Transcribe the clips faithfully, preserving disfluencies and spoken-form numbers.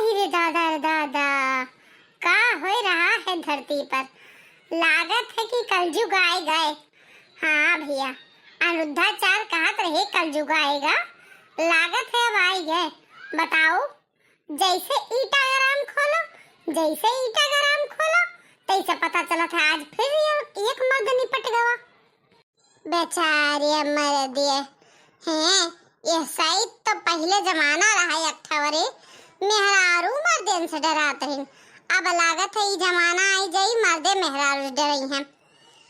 अरे दादा रे दादा, का होय रहा है धरती पर? लागत है कि कलजुग आए गए। हाँ भैया, अनिरुद्धाचार कहत रहे कलजुग आएगा, लागत है अब आए गए। बताओ, जैसे Instagram खोलो, जैसे Instagram खोलो, तैसे पता चलत है आज फिर ये एक मर्द निपट गवा। बेचारे मर दिए हैं। यह सही तो पहिले जमाना रहा, एक ठवरे मेहरारू मर्देन से डरात रहिन। अब लागत है ई जमाना आई जाई, मर्दे मेहरारू से डरई हैं।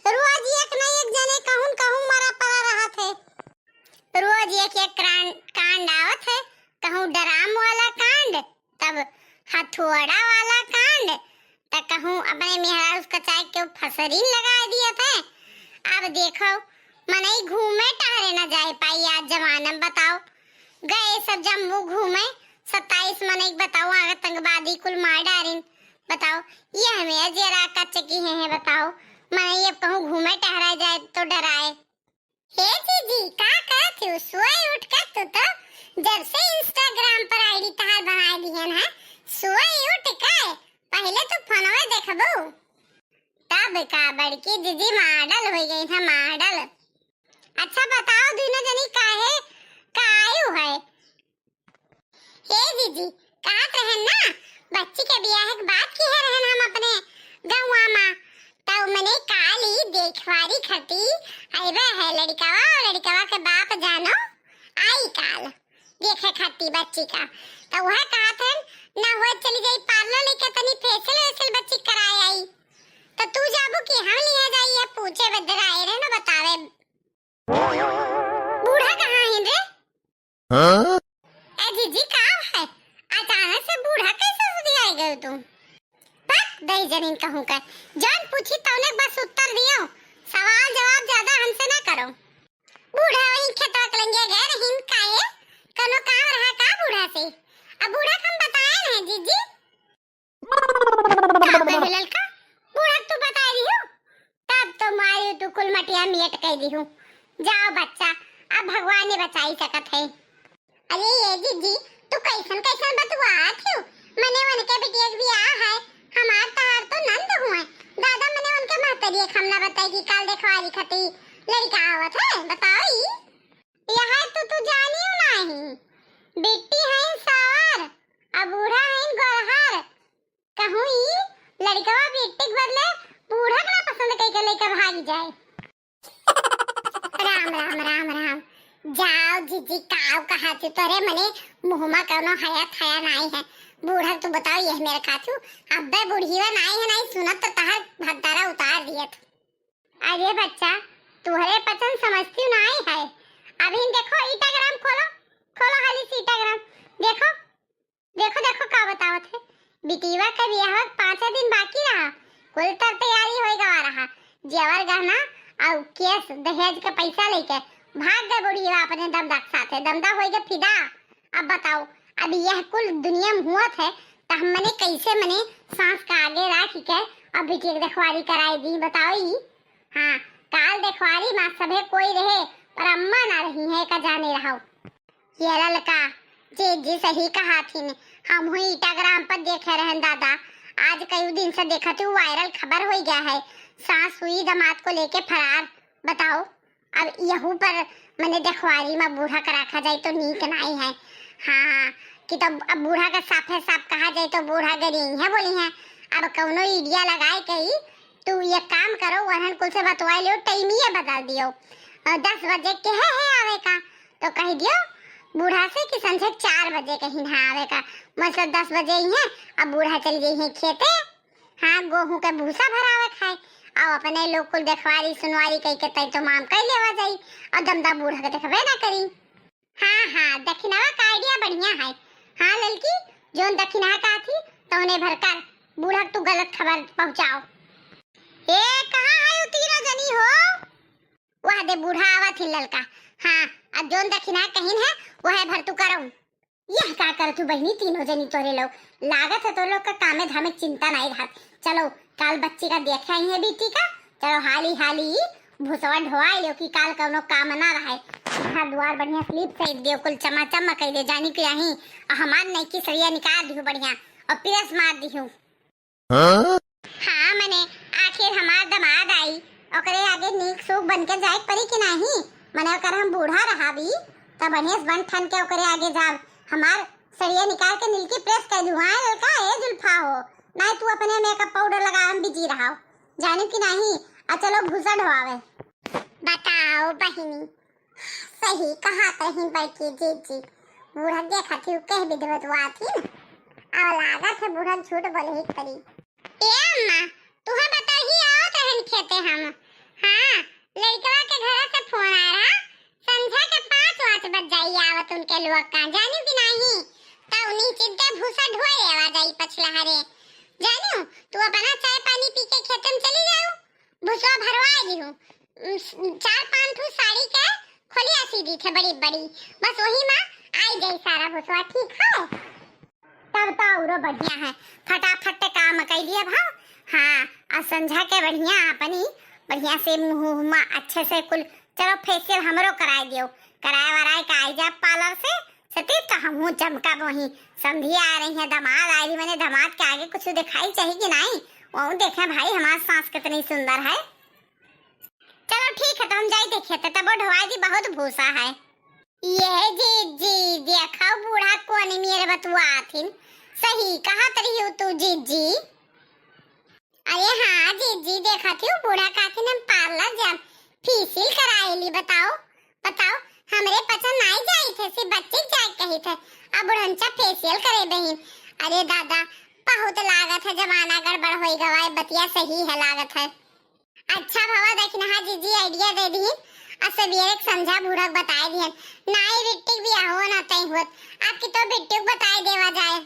रोज एक न एक जने कहूँ न कहूँ मरा पड़ा रहत है। रोज एक एक कांड, कांड आवत है, कहूँ ड्राम वाला कांड, तब हथौड़ा वाला कांड, त कहूँ अपने मेहरारू का चाहे केहू फसरीन लगाए दियत है। अब देखो, मनई घूमे टहरे न जाए पाई आज जमाना में, बताओ। गए सब जम्मू घूमे, सत्ताईस मनई बताओ, आतंकवादी कुल मार डारिन। बताओ, ये हमें जरा कच्चे की हैं, हैं, बताओ। मनई अब कहूँ घूमे टहरा जाए तो डराए। हे जीजी, का करत हू? सोए उठ के तू तो जब से Instagram पर आईडी तहार बनाए दिहन है, सोए उठ के पहिले तू फोनवे देखबू। तब का बड़की जीजी मॉडल हो गई है, मॉडल। अच्छा बताओ, दोनों जनी काहे का आयु है? हे जीजी, कहत रहन ना, बच्ची के बियाह के बात किहे रहन हम अपने गौवा मा, तौ मने काली देखवारी खती अइबे है लड़िकवा, लड़िकवा के बाप जानो आई काल देखे खती बच्ची का। तौ उहे कहत हन, ना हुए चली जाई पार्लर लेके तनी फेशियल वेशियल बच्ची कराए आई। तो तू जाबू कि हम लिया जाई, ये पूछे बदरा आए रहे ना बतावे। बूढ़ा कहाँ है रे? हाँ? ए जीजी, का है? अचानक से बूढ़ा कैसे सुधियाए गए तू? बक, दही जनीन कहूँ का। जौन पूछी तौने बस उत्तर दियो। सवाल जवाब ज्यादा हमसे ना करो। बूढ़ा वही खेतवा के लंगिया गए रहीन, काहे? कौनो काम रहा का बूढ़ा से? अब बूढ़ा के हम बताए रहे जीजी। का कहे ललका? बूढ़ा के तू बताए दिहू? तब तो मारी तू कुल मटिया मेट कह दिहू। जाओ बच्चा, अब भगवान ही बचाई सकत है। अरे ये जीजी, तू कैसन कैसन बतुआत हो? मने उनके बिटिया के बियाह है, हमार तहार तो नंद हुए। दादा, मने उनके महतरिये के हम ना बताई कि काल देखवारी खती लड़िका आवत है, बताओ ई। यह तो तू जानियो नाही। बिट्टी हईन सावर, आ बूढ़ा हईन गोरहर। कहूँ ई लड़िकवा बिट्टी के बदले बूढ़ा के ना पसंद कई के लेके भागी जाए। राम, राम, राम, राम। जाओ जीजी, काव कहा थी तोरे मने मुँह मा कौनो हया थया नाई है। बूढ़ा तू बताओ, यह मेरे खाचू अब्बे बुढ़ीवा नाई है, नाई सुनत तो तहर भद्दारा उतार दियत। अरे बच्चा, तुहरे पचन समझती नाई है। अभी देखो Instagram खोलो, खोलो हाली से Instagram। देखो, देखो, देखो का बतावत है। बिटिया के बियाह के पाँचे दिन बाकी रहा, कुल तर तैयारी होई गवा रहा। जेवर गहना और केस दहेज के पैसा लेके भाग गए बुढ़िया अपने दमदा के साथे। दमदा होई गए फिदा। अब बताओ, अब यह कुल दुनिया में हुअत है, त हम मने कैसे मने सांस का आगे राखी के अब बिटिया के देखवारी कराई दी, बताओ ई। हाँ, काल देखवारी मा सभे कोई रहे, पर अम्मा ना रही है, का जाने रहो। ये ललका, जीजी सही कहा थी ने, हम हुई Instagram पर देखे रहन दादा, आज कई दिन से देखत हूँ viral खबर होई गया है, सास हुई दामाद को लेके फरार। बताओ, अब यहू पर मने देखवारी मा बूढ़ा के राखा जाए तो नीक नाई है। हाँ, कि तब अब बूढ़ा के साफे साफ कहा जाए तो बूढ़ा गरी है बोली है। अब कौनो idea लगाए के ही तू ये काम करो, वरहन कुल से बतवाए लियो, टाइमिये बदल दियो। अ, दस बजे के है, है आवे का, तो कह दियो बूढ़ा से कि संझे चार बजे के हिन्हा आवे का, मतलब दस बजे ही है, अब बूढ़ा चली गई है खेते। हाँ, गोहूँ के भूसा भरावे खाए, और अपने लोग कुल देखवारी सुनवारी कह के तय तमाम कह लेवा जाई, और दमदा बूढ़ा के देखबे ना करी। हाँ, हाँ, दखिनवा का idea बढ़िया है। हाँ ललकी, जौन दखिनहा कहा थी, तौने भर कर, बूढ़ा के तू गलत खबर पहुँचाओ। ए, कहाँ है उ तीनों जनी हो? वह दे बूढ़ा आवत ही ललका। हाँ, अब जौन दखिनहा कहिन है, वह भर तू करो। यह का करत हू बहिनी, तीनों जनी तोरे लोग? लागत है तोरे लोग का कामे धामे चिंता नाई रहत। चलो, काल बच्ची का देखे आई है बेटी का। चलो, हाली हाली भुसवा ढोवाइ लेव कि काल कउनो काम ना रहै। घर दुआर बढ़िया से लीप सहित देव, कुल चमाचम कइ दे, जानी कि नाहीं। अ हमार नइकी सड़िया निकार दिहू बढ़िया अउर press मार दिहू। हाँ? हाँ, मने आखिर हमार दमाद आई, ओकरे आगे नीक सूक बन के जाए के परी कि नाहीं? मने ओकर हम बूढ़ा रहाबी, त बढ़िया से बन ठन के ओकरे आगे जाब। हमार सड़िया निकार के नीलकी press कइ दिहू, हाँ ललका, ए जुल्फा हो, नाहीं तू अपने makeup powder लगावे में busy रहाव, जानी कि नाहीं? अ चलो भूसा ढोवावे। बताओ बहिनी, सही कहत रही बड़की जीजी, बूढ़ा देखत ही कह विधवत हुआ थी। अब लागत है बूढ़ा झूठ बोले ही परी। ए अम्मा, तुहा बताही आवत रहन खेते हम। हाँ, लड़कवा के घर से फोन आ रहा, संझा के पाँच वाँच बज जाई आवत उनके लोग का, जानी कि नाहीं? त उन्हीं चिंते भूसा ढोए आवा जाई पछला हरे। जानू, तू अपना चाय पानी पी के खेते में चली जाऊ, भुसवा भरवाए दिहू। उम, चार पाँच ठू साड़ी के खोलिया सी दी थे बड़ी बड़ी, बस वही में आई जाई सारा भुसवा, ठीक है? तब तो औरो बढ़िया है, फटाफट काम कइ लिया भाव। हाँ, अ संझा के बढ़िया अपनी बढ़िया से मुँह हुमा अच्छे से कुल, चलो facial हमरो कराए दियो, कराए वराए के आई जा parlour से, सती तो हमहू चमका बोही। समधिया आ रही है, दमाद आ रही, मने दमाद के आगे कुछ दिखाई चाहिए कि नाहीं? वो देखे भाई हमार सास कितनी सुंदर है। चलो ठीक है, तो हम जाई देखे, तो तबो ढोवाई दी, बहुत भूसा है। ये जीजी, देखो बूढ़ा कोनी मेरे बतुआथिन, सही कहत रही हो तू जीजी। अरे हाँ जीजी, देखत ही बूढ़ा कहथिन हम parlour जाब, facial कराए ली। बताओ, बताओ, हमरे पसंद नाई जाई थे, सिर्फ बच्चे के जाए कही थे, अब बुढ़नचा facial करे बहिन। अरे दादा, बहुत लागत है जमाना गड़बड़ होई गवा, बतिया सही है लागत है। अच्छा भवा दखिनहा जीजी idea दे दिहिन, आ सबेरे के संझा बूढ़ा के बताए दिहन, नाई बिट्टी के बियाहो ना तय होत, आपकी तो बिट्टी के बताए देवा जाए।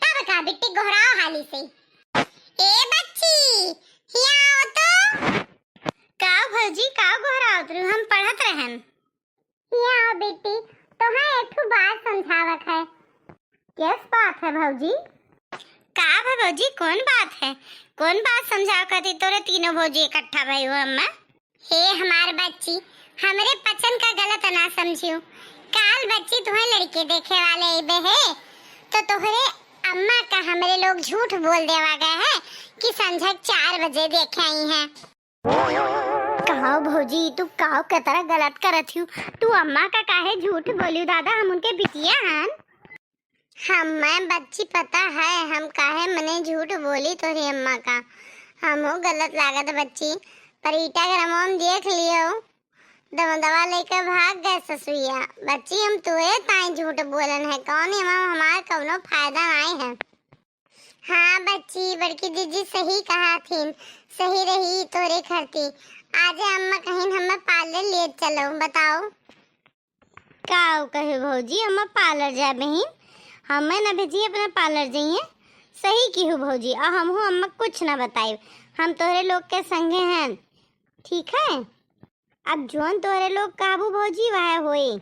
तब का बिट्टी गोहराव हाली से। ए बच्ची, हिया आओ तो। का भौजी, का गोहरावत रहू? हम पढ़त रहन। हिया आओ बिट्टी, तोहे एक ठो बात समझावक है। किस बात है भौजी? का भा भौजी, कौन बात है? कौन बात समझाव खातिर तोरे तीनों भौजी इकट्ठा भई हो अम्मा? हे हमार बच्ची, हमरे पचन का गलत ना समझियो। काल बच्ची तुहे लड़के देखे वाले अइबे है, तो तोहरे अम्मा का हमरे लोग झूठ बोल देवा गए है कि संझा के चार बजे देखे आई हैं। काव भौजी, तू काव के तरह गलत करत हियो? तू अम्मा का काहे झूठ बोलियो दादा, हम उनके बिटिया हन। हमें बच्ची पता है, हम काहे मने झूठ बोली तोहरी अम्मा का। हमहू गलत लागत बच्ची, पर ईटा के रमोम देख लियो, दमदवा लेके भाग गए ससुइया। बच्ची, हम तोहरे ताई झूठ बोलन है, कौन एमा हमार कौनो फायदा नाई है। हाँ बच्ची, बड़की जीजी सही कहा थीन, सही रही तोरे खरती। आज अम्मा कहिन हमें parlour ले चलो, बताओ। का कहे भौजी, अम्मा parlour जाए बहिन, हमें ना भेजी अपना parlour जाइए। सही किहू भौजी, और हमहू अम्मा कुछ ना बताइब, हम तोहरे लोग के संगे हैं, ठीक है? अब जौन तोहरे लोग कहबू भौजी, वह होई।